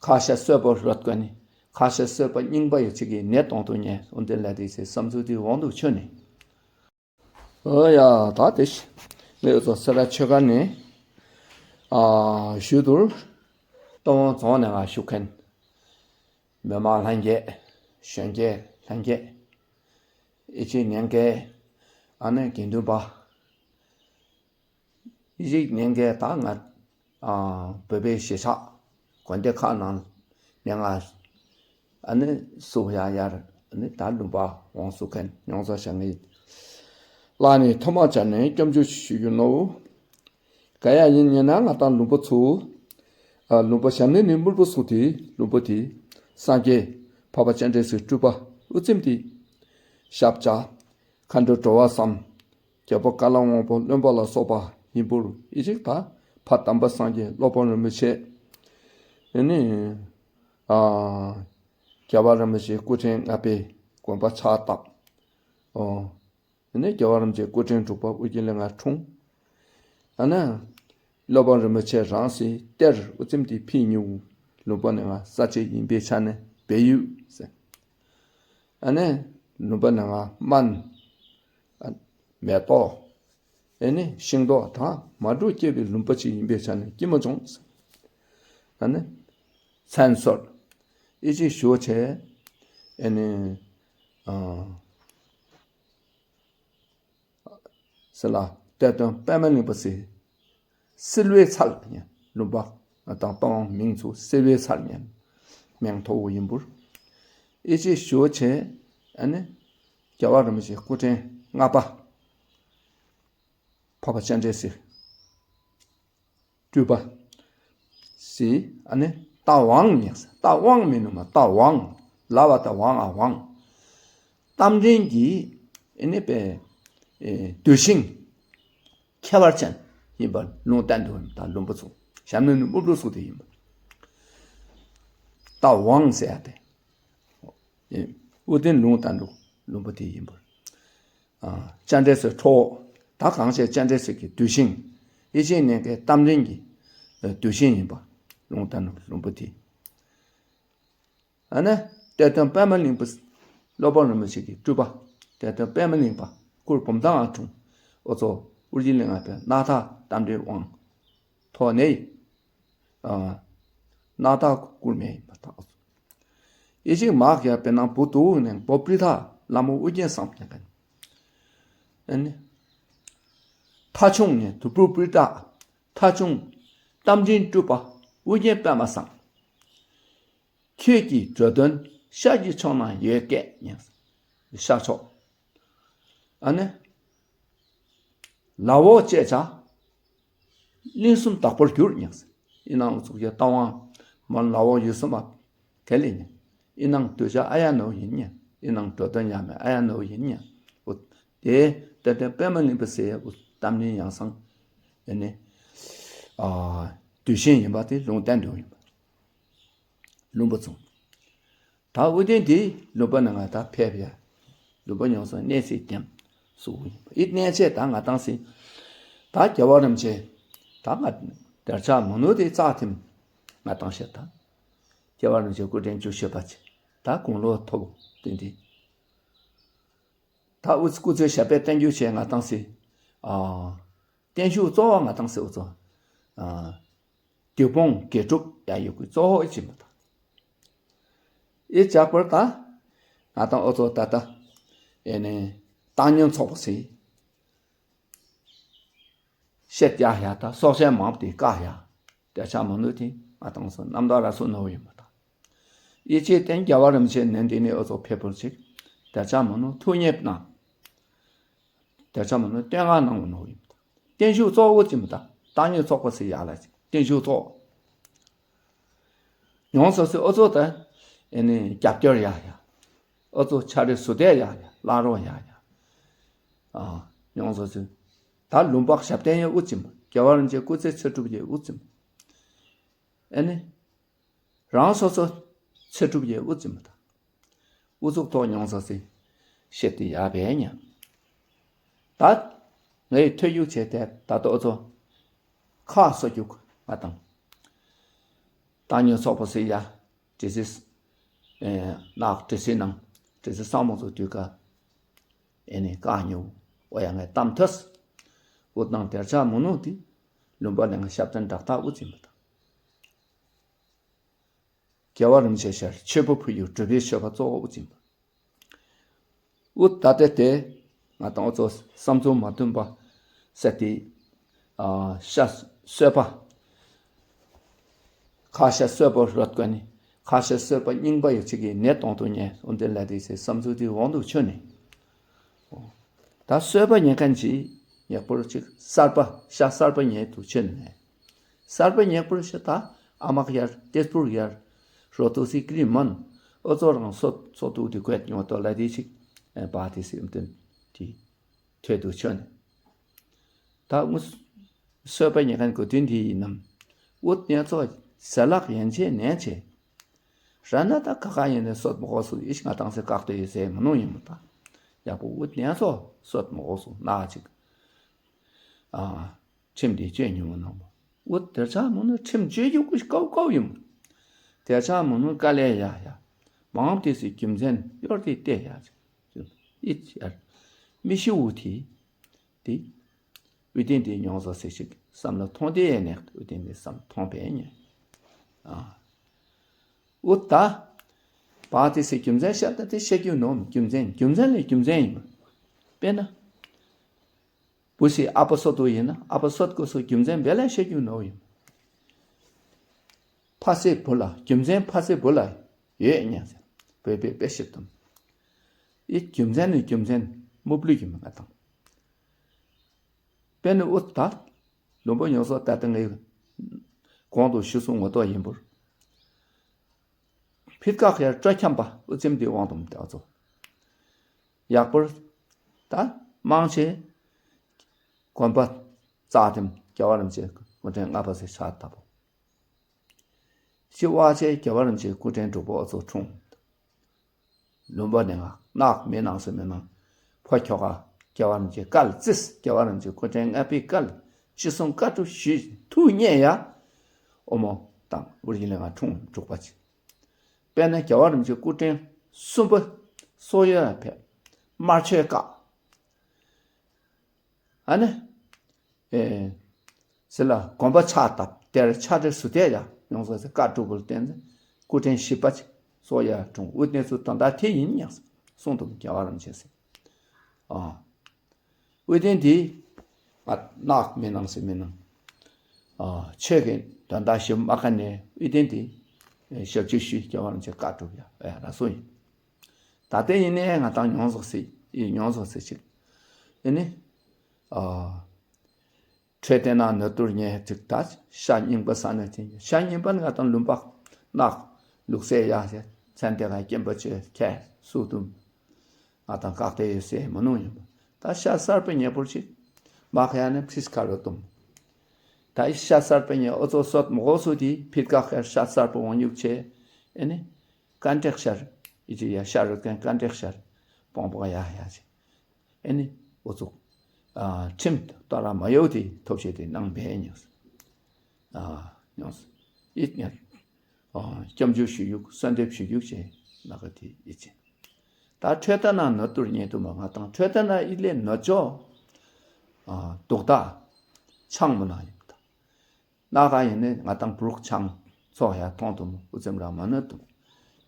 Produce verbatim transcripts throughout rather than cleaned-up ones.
ཁ་ཤས་གསོད་པ་རོད་ཀ་ནི། ཁ་ཤས་གསོད་པ་རྙིང་པ་ཡོད་ཅིག་གི་ནད་གཏོང་དུ་ཉེ་འོན་ཏེ་ལ་དེ་ཚེ་བསམ་ཚུལ་དེ་དབང་དུ་ཆོད་ནས། ཨོ་ཡ་ད་དེ་ཤི་མི་ཡོད་ཚོ་སེ་ར་ཆོས་སྒར་ནས་ཨ་ཞུ་དུར་སྟོང་རྫོང་ནས་ང་ཞུ་མཁན་མི་མང་ལྷན་རྒྱས། གཞོན་སྐྱེས་ལྷན་རྒྱས། ཨི་ཆི་ཉན་མཁན་ཨ་ནི་དགེ་འདུན་པ། ཡིག་ཉན་མཁན་ད་ང་ཨ་བོད་པའི་གཞིས་ཆགས་དགོན་སྡེ་ཁག་ནང་ནས་ང་ཨ་ནི་སུ་ཡ་ཡར་ཨ་ནི་ད་ལུང་པ་འོང་སུ་མཁན་ཡོངས་སུ་བྱ་ངེས་ལ་ནི་ཐོག་མ་ཆ་ནས་སྐྱབས་འཇུག་ཞུ་རྒྱུ་ནོ། ག་ཡ་ཡིན་ཉེ་ན་ང་དང་ལུང་པ་ཚུ་ཨ་ལུང་པ་ཞབས་ནི་ནི་སྨུལ་པོ་སུ་དེ་ལུང་པ་དེ་སངས་རྒྱས་འཕགས་པ་སྤྱན་རས་གཟིགས་སྤྲུལ་པ་དབུ་ཚིམས་དེ་ཞབས་བཅགས་མཁའ་འགྲོ་འགྲོ་བ་བསམ། རྒྱལ་པོ་ཀ་ལ་དབང་པོ་བློན་པོ་ལ་སོགས་པ་ཡིན་པུར་ཨི་ཅིག་ད་ཕ་དམ་པ་སངས་རྒྱས་སློབ་དཔོན་རིན་པོ་ཆེ། ཨེ་ནི་ཨ་རྒྱལ་བ་རིན་པོ་ཆེ་སྐུ་ཕྲེང་ལྔ་པའི་དགོན་པ་ཕྱག་བཏབ། ཨོ་ཨེ་ནི་རྒྱལ་བ་རིན་པོ་ཆེ་སྐུ་ཕྲེང་དྲུག་པ་ཨོ་རྒྱན་ལས་ང་འཁྲུངས། ཨ་ནི་སློབ་དཔོན་རིན་པོ་ཆེ་རང་སྲིད་གཏེར་དབུ་ཚིམས་དེ་ཕི་ཉུ་ལུང་པ་ནས་ང་ས་ཆེ་ཡིན་པའི་ཆ་ནས་བལ་ཡུལ་ཟེར། ཨ་ནི་ལུང་པ་ནང་ང་སྨན། ཨ་མེ་ཏོག་ཨེ་ནི་ཤིང་ཏོག་དང་མ་འབྲུ་སྐྱེ་བའི་ལུང་པ་ཅིག་ཡིན་པའི་ཆ་ནས་སྐྱིད་མ་བྱུང་། ཨ་ནི་མཚན་གསོལ་ཨི་ཅིག་ཞུ་བྱས་ཨེ་ནི་ཨ་ཟེར་ལ་གཏེར་སྟོན་པད་མ་གླིང་པ་ཟེར། བསིལ་བའི་ཚལ་ཡིན་ལུང་པ་དང་སྤང་མིང་ཚུ་བསིལ་བའི་ཚལ་ཡིན་མིང་ཐོག་བོ་ཡིན་པུར། ཨི་ཅིག་ཞུ་བྱས་ཨ་ནི་རྒྱལ་བ་རིན་པོ་ཆེ་སྐུ་ཕྲེང་ལྔ་པ་འཕགས་པ་སྤྱན་རས་གཟིགས་སྤྲུལ་པ་ཟེར་ཨ་ནི་རྟ་དབང་ཡིན། རྟ་དབང་མིན་ནུ་མ་རྟ་དབང་། ལ་བ་ད་དབང་ཨ་དབང་། རྟ་མགྲིན་གྱི་ཨེ་ནི་པའི་ཨེ་གདུལ་ཞིང་ཁྱད་པར་ཅན་ཡིན་པར་ལུང་བསྟན་དུ་ཡོད་ད་ལུང་པ་ཚོ་ཞབས་ནས་ནི་སྨུག་པོ་སུ་དེ་ཡིན་པ། རྟ་དབང་ཟེར་ཡ་དེ་ཨེ་དབུ་རྟེན་ལུང་བསྟན་དུ་ལུང་པ་དེ་ཡིན་པར། ཨ་སྤྱན་རས་གཟིགས་ཁྲོ་བོ་ད་གང་བྱས་སྤྱན་རས་གཟིགས་ཀྱི་གདུལ་ཞིང་ཡེ་ཤེས་ཉན་མཁན་རྟ་མགྲིན་གྱི་ཨེ་གདུལ་ཞིང་ཡིན་པ་ལུང་བསྟན་དུ་ལུང་པ་དེ། ཨ་ནི་གཏེར་སྟོན་པད་མ་གླིང་པ། སློབ་དཔོན་རིན་པོ་ཆེ་གི་སྤྲུལ་པ། གཏེར་སྟོན་པད་མ་གླིང་པ་སྐུ་བུམ་ཐང་ང་འཁྲུངས། ཨོ་ཚོ་ཨོ་རྒྱན་ལས་ང་པའི་སྣ་ཐག་རྟ་མགྲིན་དབང་ཐོག་ནས་ཨ་སྣ་ཐག་བསྐུར་མེད་ཡིན་པ་དང་། ཨི་ཅིག་མག་ཡ་པའི་ནང་བུ་དུ་ནས་བོ་པྲི་ཐ་ལ་མོ་ཨོ་རྒྱན་བསམ་ཡ་གན། ཨ་ནི་ཐ་ཆུང་ནས་དུ་བུ་པྲི་ཐ། ཐ་ཆུང་རྟ་མགྲིན་སྤྲུལ་པ་ཨོ་རྒྱན་པད་མ་བསམ། ཁྱོད་ཀྱི་འགྲོ་དོན་ཤར་གྱི་ཕྱོགས་ན་ཡོད་སྐད་ཉན། ཤར་ཕྱོགས། ཨ་ནི། ལ་འོག་བཅད་བྱ། གླིང་གསུམ་བདག་པོར་གྱུར་ཉན། ཨི་ནང་ཚུགས་ཀྱི་ལྟ་དབང་མ་ལ་འོག་ཡོད་གསུམ་པ་གལ་ལེ་ཉན། ཨི་ནང་སྡོད་བྱ་ཨ་ཡ་ནོ་ཡིན་ཉན། ཨི་ནང་འགྲོ་དོན་ཡ་མེ་ཨ་ཡ་ནོ་ཡིན་ཉན། འོ་དེ་ཏན་ཏན་པད་མ་གླིང་པ་ཟེར་ཡ་འོ་གཏམ་ནི་ཡང་སང་ཨ་ནི། ཨ་དུས་ཆེན་ཡིན་པ་དེ་ལུང་བསྟན་འགྲོ་ཡིན་པ། ལུང་པ་ཚོ། ད་དབུ་ལྡན་དེ་ལུང་པ་ནང་ང་ད་ཕེབས་ཡ། ལུང་པ་ཉོ་སོང་གནས་ཚིག་ལྡེམ་སུ་ཡིན་པ་ཨི་གནས་ཆེ་ད་ང་དང་སི། ད་རྒྱལ་བ་རིན་ཆེ་ད་ང་དར་ཆ་མ་ནུ་དེ་རྩ་ཐིམ་ང་དང་ཤེ་ད། རྒྱལ་བ་རིན་ཆེ་སྐུ་ཕྲེང་བཅུ་བཞི་པ་ཆེ་ད་དགུང་ལོ་ཐོབ་དེ་འདི། ད་དབུ་སྐུ་ཚེ་ཞབས་པད་བརྟན་རྒྱུ་ཆེ་ང་དང་སི། ཨ་བརྟན་བཞུགས་གཙོ་བོ་ང་དང་སི་འུ་ཚོ། ཨ་བདུད་དཔུང་དགེ་སྒྲུབ་ཡ་ཡོད་ཀྱི་གཙོ་བོ་ཨི་ཅི་མ་ད། ཨི་ཅག་པར་ད། ང་དང་ཨོ་ཚོ་ད་ད། ཨེ་ནས་བཏང་སྙོམས་ཚོགས་པ་སི། བཤད་རྒྱ་ཡ་ད་སྲོག་ཆགས་མང་པོ་དེ་བཀག་ཡ། དེ་ཆ་མ་ནུ་དེ་ང་དང་སོ་རྣམ་དག་ར་སོ་ནོ་ཡོད་མ་ད། ཨི་ཅི་བསྟན་རྒྱལ་བ་རིན་ཆེན་ནན་དེ་ནས་ཨོ་ཚོ་ཕེབས་པར་ཅིག་དེ་ཆ་མ་ནུ་ཐུགས་མཉེས་གནང་། དེ་ཆ་མ་ནུ་བསྟོད་བསྔགས་གནང་བ་ནོ་ཡོད་མ་ད། བརྟན་བཞུགས་གཙོ་བོ་ཅི་མ་ད་བཏང་སྙོམས་ཚོགས་པ་སི་ཡ་ལ་ཅིག་བརྟན་བཞུགས་གཙོ་བོ། ཡོངས་སུ་སོ་ཨོ་ཚོ་ད། ཨེ་ནི་རྒྱབ་སྐྱོར་ཡ་ཡ། ཨོ་ཚོ་ཆ་རེ་སུ་དེ་ཡ་ཡ་བླ་རོགས་ཡ་ཡ། ཨ་ཡོངས་སུ་སོ། ད་ལུང་པ་ཞབས་བརྟན་ཡ་དབུ་ཅི་མ་རྒྱལ་བ་རིན་ཆེན་སྐུ་ཚེ་ཚེ་སྒྲུབ་ཡ་དབུ་ཅི་མ། ཨེ་ནི། རང་སོ་སོ་ཚེ་སྒྲུབ་ཡ་དབུ་ཅི་མ་ད། དབུ་ཚུགས་ཐོག་ཡོངས་སུ་སོ་བཤད་དེ་ཡ་བས་ཉ། ད་ངའི་ཐོས་རྒྱུ་བྱས་ཏེ་ད་ལྟ་ཨོ་ཚོ། ཁ་གསོ་རྒྱུ་ང་དང་། ད། བཏང་སྙོམས་ཚོགས་པ་ཟེར་ཡ། དྲི་ཟའི་ཨེ་ནག་དྲི་ཟའི་ནང་དྲི་ཟའི་ས་མོ་ཚོ་དུས་ཀ་ཨེ་ནི་བཀག་སྙོམས་འོ་ཡ་ངས་གཏམ་ཐོས། འུ་ནང་དེར་ཆགས་མུ་ནུ་དེ་ལུང་པ་ནས་ང་ཞབས་བརྟན་བྲག་ཐག་འུ་ཚིམ་པ་དང་། རྒྱལ་བ་རིན་པོ་ཆེ་ཤར་མཆོད་པ་ཕུལ་ཡུལ་སྒྲུབ་པའི་མཆོད་པ་གཙོ་བོ་འུ་ཚིམ་པ། འུ་ད་ལྟ་དེ་ང་དང་འུ་ཚོ་བསམ་ཚུལ་མ་མཐུན་པ་ཟེར་ཏེ་ཨ་ཤ་གསོད་པ། ཁ་ཤ་གསོད་པ་རོད་ཀ་ནི་ཁ་ཤ་གསོད་པ་རྙིང་པ་ཡོད་ཅིག་གི་ནད་གཏོང་དུ་ཉེ་འོན་ཏེ་ལ་དེ་ཚེ་བསམ་ཚུལ་དེ་འོང་དུ་ཆོད་ནས། ད་གསོད་པ་ཉེན་མཁན་གྱིས་ཉེ་པོར་ཅིག་གསར་པ་ཤ་གསར་པ་ཉེ་དུ་ཆོད་ནས། གསར་པ་ཉེ་པོར་ཤ་ད་ཨ་མག་ཡར་ཏེ་སྤུར་ཡར་རོ་ཏོ་སི་ཀི་རི་མོན་ཨོ་ཚོ་རང་སོ་སོ་ཏུ་དེ་བཀོད་ཉོ་ཏོ་ལ་དེ་ཅིག་པ་དེ་སེམས་དོན་དེ་ཐོས་དུ་ཆོད་ནས། ད་དངོས་གསོད་པ་ཉེན་མཁན་གོ་དོན་དེ་ཡིན་ནམ། འུ་ཉེ་ཚོ་ཟ་ལག་ཡན་ཆད་ནན་ཆེ། ར་ན་ད་ཁ་ཁ་ཡིན་ནས་སོད་མོ་གོ་སུ་ཡིས་ང་དང་སེ་བཀག་སྟེ་ཡོད་སེ་མི་ནུ་ཡིན་མོ་ད། ཡག་པོ་འུ་ཉེ་ཚོ་སོད་མོ་གོ་སུ་ན་ཅིག་ཨ་ཁྲིམས་དེ་གཅོད་ཉུང་ངུ་ནོ་མོ། འུ་དེར་ཆགས་མི་ནུ་ཁྲིམས་གཅོད་རྒྱུ་ཀུ་ཀའུ་ཀའུ་ཡིན་མོ། དེར་ཆགས་མི་ནུ་དཀའ་ལས་ཡ་ཡ། མང་དེ་སི་རྒྱུ་མཚན་གཡོར་དེ་བལྟས་ཡ་ཅིག་ཨི་ཅར་མི་ཤི་འུ་དེ། དེ། འུ་དེན་དེ་མྱོང་བཟོ་སེ་ཞིག་བསམ་བློ་ཐོང་དེ་ཡས་ནས་འུ་དེན་དེ་བསམ་ཐོང་པས་ཉེ། ཨ། འུ་ད། བ་དེ་སེ་རྒྱུ་མཚན་ཤ་ད་དེ་ཤ་རྒྱུ་ནོ་རྒྱུ་མཚན་རྒྱུ་མཚན་ལས་རྒྱུ་མཚན་ཡིན། དཔེར་ན། བུ་སི་ཨ་ཕ་སོ་དུ་ཡིན་ན་ཨ་ཕ་སོད་གོ་སོ་རྒྱུ་མཚན་བེ་ལ་ཤ་རྒྱུ་ནོ་ཡིན། ཕ་སེ་བུ་ལ་རྒྱུ་མཚན་ཕ་སེ་བུ་ལ་ཡོད་ཉེ་ཟེར་བོད་པའི་དཔེ་ཤེས་དུམ། ཨི་རྒྱུ་མཚན་ནི་རྒྱུ་མཚན་མུབ་ལུས་ཀྱི་མི་ང་དང་། དཔེར་ན་འུ་ད། ལུང་པ་ཉོ་སོགས་ད་ལྟ་ངའི་གོང་དུ་ཞུ་སོང་ངོ་ཐོག་ཡིན་པར། ཕིར་ཀ་ཁེར་སྤྲོ་འཁྱམ་པ་འུ་ཚིམ་དེའི་དབང་དུ་མི་བཏང་ཚོ། ཡག་པར། ད་མང་ཆེ། དགོན་པ། རྩ་དེམ་རྒྱལ་བ་རིན་པོ་ཆེ་སྐུ་ཕྲེང་ལྔ་པ་ཟེར་ཆགས་ལྟ་བུ། སྤྱི་བ་ཆེ་རྒྱལ་བ་རིན་ཆེན་སྐུ་ཕྲེང་དྲུག་པོ་ཨ་ཚོ་འཁྲུངས། ལུང་པ་ནས་ང་ནག་མི་ནང་སེ་མི་ནང་། ཕོ་ཁྱོ་ག་རྒྱལ་བ་རིན་ཆེན་བཀལ་རྩིས་རྒྱལ་བ་རིན་ཆེན་སྐུ་ཕྲེང་ལྔ་པའི་བཀལ་ཅི་སོང་བཀའ་སྒྲུབ་ཞུས་ཐུགས་མཉེས་ཡ། ཨོ་མོ་དང་འུར་ཡིན་ལས་ང་འཁྲུངས་དྲུག་པ་ཅི། དཔེར་ན་རྒྱལ་བ་རིན་ཆེན་སྐུ་ཕྲེང་གསུམ་པ་སོག་ཡོད་ལ་ཕེབས། དམར་མཆོད་བཀའ། ཨ་ནི། ཨེ། ཟི་ལ་དགོན་པ་ཕྱག་བཏབ་དེར་ཕྱག་དྲེག་སུ་བལྟས་ཡ་ཡོང་ས་ཟེར་བཀའ་སྒྲུབ་པར་བརྟེན་ཏེ་སྐུ་ཕྲེང་བཞི་པ་ཅིག་སོགས་ཡ་འཁྲུངས་འུ་གནས་ཚུལ་དོན་དག་དེ་ཡིན་ཡང་གསུང་དུ་རྒྱལ་བ་རིན་ཆེན་ཟེར། ཨ། འུ་དེན་དེ་ང་ནག་མི་ནང་སེ་མི་ནང་། ཨ། ཆོས་ཀྱི་དོན་དག་ཞིབ་མ་ཁ་ནས་འུ་དེན་དེ་ཞབས་ཕྱི་ཞུས་རྒྱལ་བ་རིན་ཆེན་བཀའ་སྒྲུབ་ཡ་ཨ་ཡ་ར་སོ་ཡིན། ད་ལྟ་ཡིན་ནའི་ང་དང་མྱོང་ཚོགས་སྲིད་ཡིན་མྱོང་ཚོགས་སྲིད་ཅིག་ཡིན་ནི། ཨ། འཕྲོད་བསྟེན་ན་ནོར་དུར་ཉེ་ཚིག་ད་ཤ་རྙིང་པ་ས་ནས་ཐེན་ཤ་རྙིང་པ་ནི་ང་དང་ལུང་པ་ནག་ལུག་སེ་ཡ་ཟེར་ཚན་དེ་ག་སྐྱེན་པ་ཆེ་ཁས་སུ་དུམ། ང་དང་བཀག་དེ་ཡོད་སེ་མ་ནུ་ཡིན་པ་ད་ཤ་གསར་པ་ཉེ་པོར་ཅིག་མ་ཁ་ཡ་ནས་ཕིས་ཁ་རོ་དུམ། ད་ཤ་གསར་པ་ཉེ་ཨོ་ཚོ་སོད་མོ་གོ་སུ་དི་ཕིར་ཀ་ཁེར་ཤ་གསར་པ་འོང་ཡུག་ཆེ་ཨེ་ནི། ཀན་ཏེག་ཤར། ཨི་ཅི་ཡ་ཤར་རུ་ཀན་ཀན་ཏེག་ཤར། པོང་པོ་ཡ་ཡ་ཅི། ཨེ་ནི། འུ་ཚུགས། ཨ། ཁྲིམས་ལྟར་ར་མ་ཡོད་དེ་ཐོབ་བྱེད་དེ་གནང་བས་ཉོས། ཨ། ཉོས། ཨི་ཉ། ཨ། སྐྱབས་འཇུག་ཞུ་ཡུག་གསོལ་འདེབས་ཞུ་ཡུག་ཅེ་ན་ག་དེ་ཨི་ཅི། ད་འཕྲོད་བསྟེན་ན་ནོར་དུར་ཉེ་དུ་མ་ང་དང་འཕྲོད་བསྟེན་ན་ཨི་ལས་ནོར་ཅོ། ཨ། དུག་ད། ཆང་མོ་ན་ཡིན་ད། སྣ་ཁ་ཡིན་ནི་ང་དང་བུ་རུག་ཆང་ཚོགས་ཡ་མཐོང་དུ་མོ་འུ་ཙམ་ར་མ་ནོར་དུ་མོ།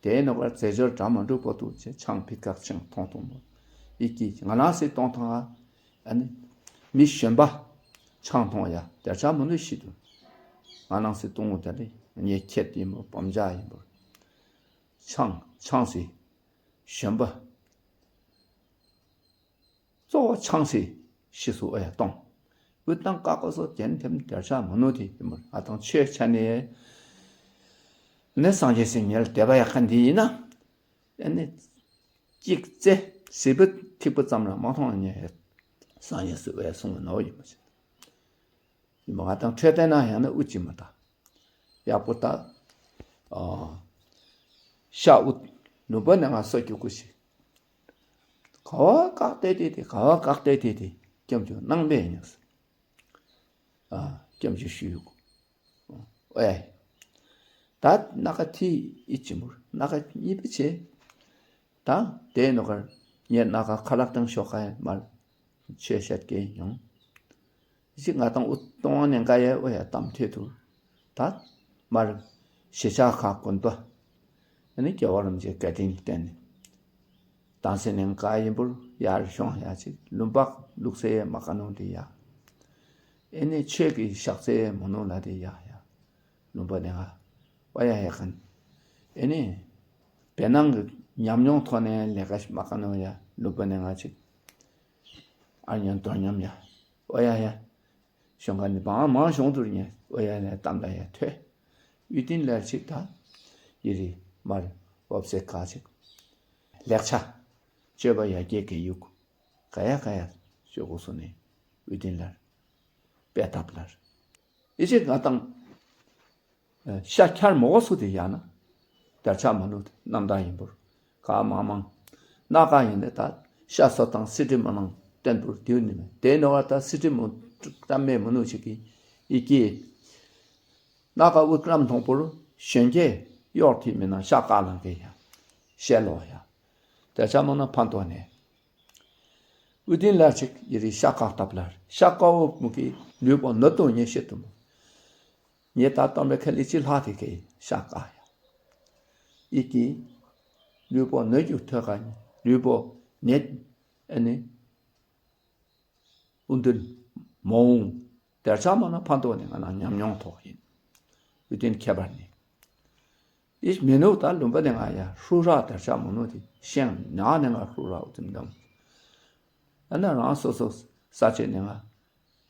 དེའི་ནོ་བར་རྩེ་སྦྱོར་གྲ་མ་འགྲུབ་པོ་དུ་ཆེ་ཆང་ཕི་ཀག་ཆང་མཐོང་དུ་མོ། ཡི་གི་ང་ལ་སི་གཏོང་ཐང་ཨ་ནི། མི་གཞོན་པ་ཆང་མཐོང་ཡ་དེར་ཆ་མ་ནོར་ཤི་དུ། ང་ལ་སི་གཏོང་འུ་ད་ལི་ངས་ཁྱེད་ཡིན་མོ་བམ་ཇ་ཡིན་མོ། ཆང་ཆང་སི་གཞོན་པ། གཙོ་བོ་ཆང་སི་ཤི་སུ་ཨེ་གཏོང་། འུ་དང་ཀ་ཀོ་སོ་རྒྱན་ཐེམ་དེར་ཆ་མ་ནོ་དེ་ཡིན་མོ་ཨ་དང་ཆོས་ཆ་ནས་ནི་སངས་རྒྱས་སི་ཉལ་དེ་བ་ཡག་ཁན་དེ་ཡིན་ན་ཨེ་ནི་གཅིག་ཙེ་སི་བུ་ཐིག་པ་ཙམ་ལ་མ་མཐོང་ཉེ་སངས་རྒྱས་སི་ཨེ་གསུང་ནོ་ཡིན་མོ་ཆེ། ཡིན་མོ་ང་དང་འཕྲོད་བསྟེན་ན་ཡང་ན་འུ་ཅི་མ་ད། ཡག་པོ་ད། ཨ། ཤ་འུ། ནུ་བ་ནས་ང་སོ་རྒྱུ་ཀུ་ཤི། ག་བ་བཀག་སྟེ་དེ་དེ་ག་བ་བཀག་སྟེ་དེ་དེ་སྐྱབས་འཇུག་གནང་བས་ཉོས། ཨ། སྐྱབས་འཇུག་ཞུ་ཡུག་ཨེ། ད། ད་སྣ་ཁ་ཐིག་ཨི་ཅི་མུར་སྣ་ཁ་གཉིས་པ་བྱས། ད་དེའི་ནོ་གར་ངས་སྣ་ཁ་ཁ་ལག་དང་ཤོག་ཁ་མར་ཆོས་བཤད་ཀྱི་ཡོང་། ཅི་ང་དང་ཨུ་ཏོང་ནན་ཀ་ཡ་ཨོ་ཡ་གཏམ་ཐོས་དུ། ད་མར་ཞེ་ཆགས་ཁ་དཀོན་པ། ཨ་ནི་རྒྱལ་བ་རིན་པོ་ཆེ་བཀའ་དྲིན་བརྟེན་ནས། དང་སེ་ནན་ཀ་ཡིན་པུར་ཡར་ཤོང་ཡ་ཅིག་ལུམ་པག་ལུག་སེ་མ་ཀ་ནོ་དེ་ཡ། ཨེ་ནི་ཆོས་ཀྱི་ཞག་ཚེ་མོ་ནོ་ལ་དེ་ཡ་ཡ། ལུམ་པ་ནེ་ང་ཨོ་ཡ་ཡ་ཁན། ཨེ་ནི་བེ་ནང་གི་ཉམས་མྱོང་ཐོག་ནས་ལས་ཀ་ཞིག་མ་ཀ་ནོ་ཡ་ལུམ་པ་ནེ་ང་ཅིག་ཨ་ཉམས་དོ་ཉམས་ཡ། ཨོ་ཡ་ཡ། ཞོང་ཁ་ནི་བང་མང་ཞོང་དུར་ཉེ་ཨོ་ཡ་ལ་གཏམ་ལ་ཡ་ཐོས། ཡུལ་དིན་ལར་ཅིག་ད་ཡི་རི་མར་འོབ་སེ་ཁ་ཅིག་ལེགས་ཆ་སྤྱོད་པ་ཡ་སྐྱེ་གེ་ཡུག་ག་ཡ་ག་ཡ་ཞོ་གོ་སོ་ནི་ཡུལ་དིན་ལར་པད་ཐབ་ལར་ཡི་ཅིག་ང་དང་ཤ་ཁྱར་མོ་གོ་སུ་དེ་ཡ་ན། དར་ཆ་མ་ནུ་རྣམ་དག་ཡིན་པུར་ག་མང་མང་། སྣ་ཁ་ཡིན་ནི་ད་ཤ་སོ་དང་སི་ཏི་མ་ནང་བསྟན་པུར་དེའུ་ནི་མེད་དེ་ནོ་བ་ད་སི་ཏི་མོ་ཀྲམ་མེ་མ་ནུ་ཅིག་གི་ཡི་གེ། སྣ་ཁ་ཨུ་ཀྲམ་མཐོང་པུར་གཞོན་སྐྱེས་གཡོག་ཐི་མི་ནང་ཤ་ཀ་ལང་གེ་ཡ། ཤེ་ལོ་ཡ། དར་ཆ་མ་ནུ་ཕན་ཏོ་ནས། ཨུ་ཏིན་ལ་ཅིག་ཡི་རི་ཤ་ཀག་ཐབ་ལར་ཤ་ཀ་འོ་མུ་གི་ལུས་པོ་ནུ་ཏོ་ཉེ་ཤེ་ཏུ་མོ། ངས་ད་གཏམ་པའི་ཁ་ལི་ཅི་ལྷག་དེ་ཁའི་ཤ་ཀ་ཡ། ཨི་ཀི། ལུས་པོ་ནད་རྒྱུ་ཐོད་ཀ་ནི་ལུས་པོ་ནད་ཨ་ནི། ཨུ་འདུན་མོ་འོང་། དར་ཆ་མོ་ན་ཕན་ཐོགས་ནི་ང་ན་ཉམས་མྱོང་ཐོག་ཡིན། ཨུ་འདུན་ཁྱད་པར་ནི། ཨིས་མི་ནུ་ད་ལུམ་པ་ནི་ང་ཡ་ཧྲུ་ར་དར་ཆ་མོ་ནུ་དེ་ཤེང་ན་ནི་ང་ཧྲུ་ར་ཨུ་འདུན་དམ། ཨ་ན་རང་སོ་སོ་ས་ཆེ་ནི་ང་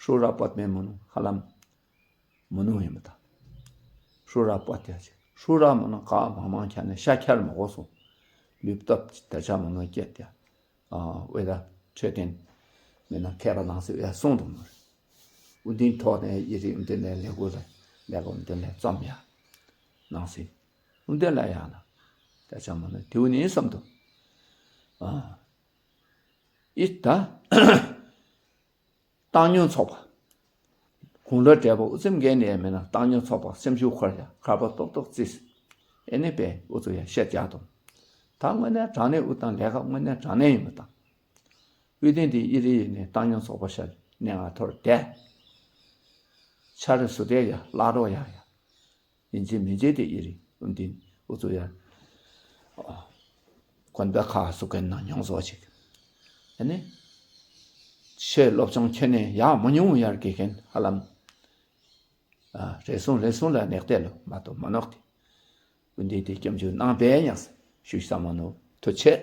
ཧྲུ་ར་པོད་མེ་མོ་ནུ་ཧ་ལམ། མོ་ནུ་ཡིན་པ་དང་། ཧྲུ་ར་པོ་ཏེ་ཅིག་ཧྲུ་ར་མོ་ནུ་ག་མང་མང་ཁྱ་ནས་ཤ་ཁྱར་མ་གོ་སོང་། ལུས་སྟོབས་ཀྱི་དར་ཆ་མོ་ནུ་སྐྱེད་དེ། ཨ་ཝེ་ད་ཆོས་ཐེན། མི་ན་མཁས་པ་ནང་སུ་ཡ་གསུང་དུ་མོ་རེད། ཨུ་འདིན་ཐོག་ནས་ཡི་རི་ཨུ་འདིན་ལས་ལས་གོ་ལ་ལས་གོ་ཨུ་འདིན་ལས་རྩོམ་ཡ། ནང་སུ། ཨུ་འདིན་ལ་ཡ་ན། དར་ཆ་མོ་ནུ་དེའུ་ནི་བསམ་དུ། ཨ། ཨི་ད། བཏང་སྙོམས་ཚོགས་པ། དགུང་ལོ་བགྲེས་པོ་དབུ་ཚེམ་འགན་ནས་མེད་ན་བཏང་སྙོམས་ཚོགས་པ་སེམས་ཤུགས་འཁོར་ཡ་ཁར་པ་ཏོག་ཏོག་རྩིས། ཨེ་ནི་པས་འུ་ཚོ་ཡ་བཤད་རྒྱག་དང་། ད་དངོས་གནས་དྲང་གནས་དབུ་དང་ལས་ཀ་དངོས་གནས་དྲང་གནས་ཡིན་པ་དང་། དབུས་སྟེང་དེ་ཨི་རི་ཡིན་ནས་བཏང་སྙོམས་ཚོགས་པ་ཤར་གནས་ང་ཐོར་བསྡད། ཆ་རེ་སུ་བསྡད་ཡ་བླ་རོགས་ཡ་ཡ། ཡིན་གཅིག་མིན་གཅིག་དེ་ཨི་རི་ཨུ་འདིན་འུ་ཚོ་ཡ། དགོན་པའི་ཁག་སུ་གན་ནང་མྱོང་བཟོ་ཅིག་ཨ་ནི། ཆོས་སློབ་སྦྱོང་ཁྱོན་ནས་ཡག་མ་མྱོང་ཡར་དགེ་མཁན་ཧ་ལམ། རེ་ཟུང་རེ་ཟུང་ལ་ནེག་ཏེ་ལོ་མ་གཏོགས་མ་ནོག་སྟེ། ཨུ་འདིན་དེ་སྐྱབས་འཇུག་གནང་པའི་ཉག་ཞུ་ས་མ་ནོ་ཐུ་ཆེ།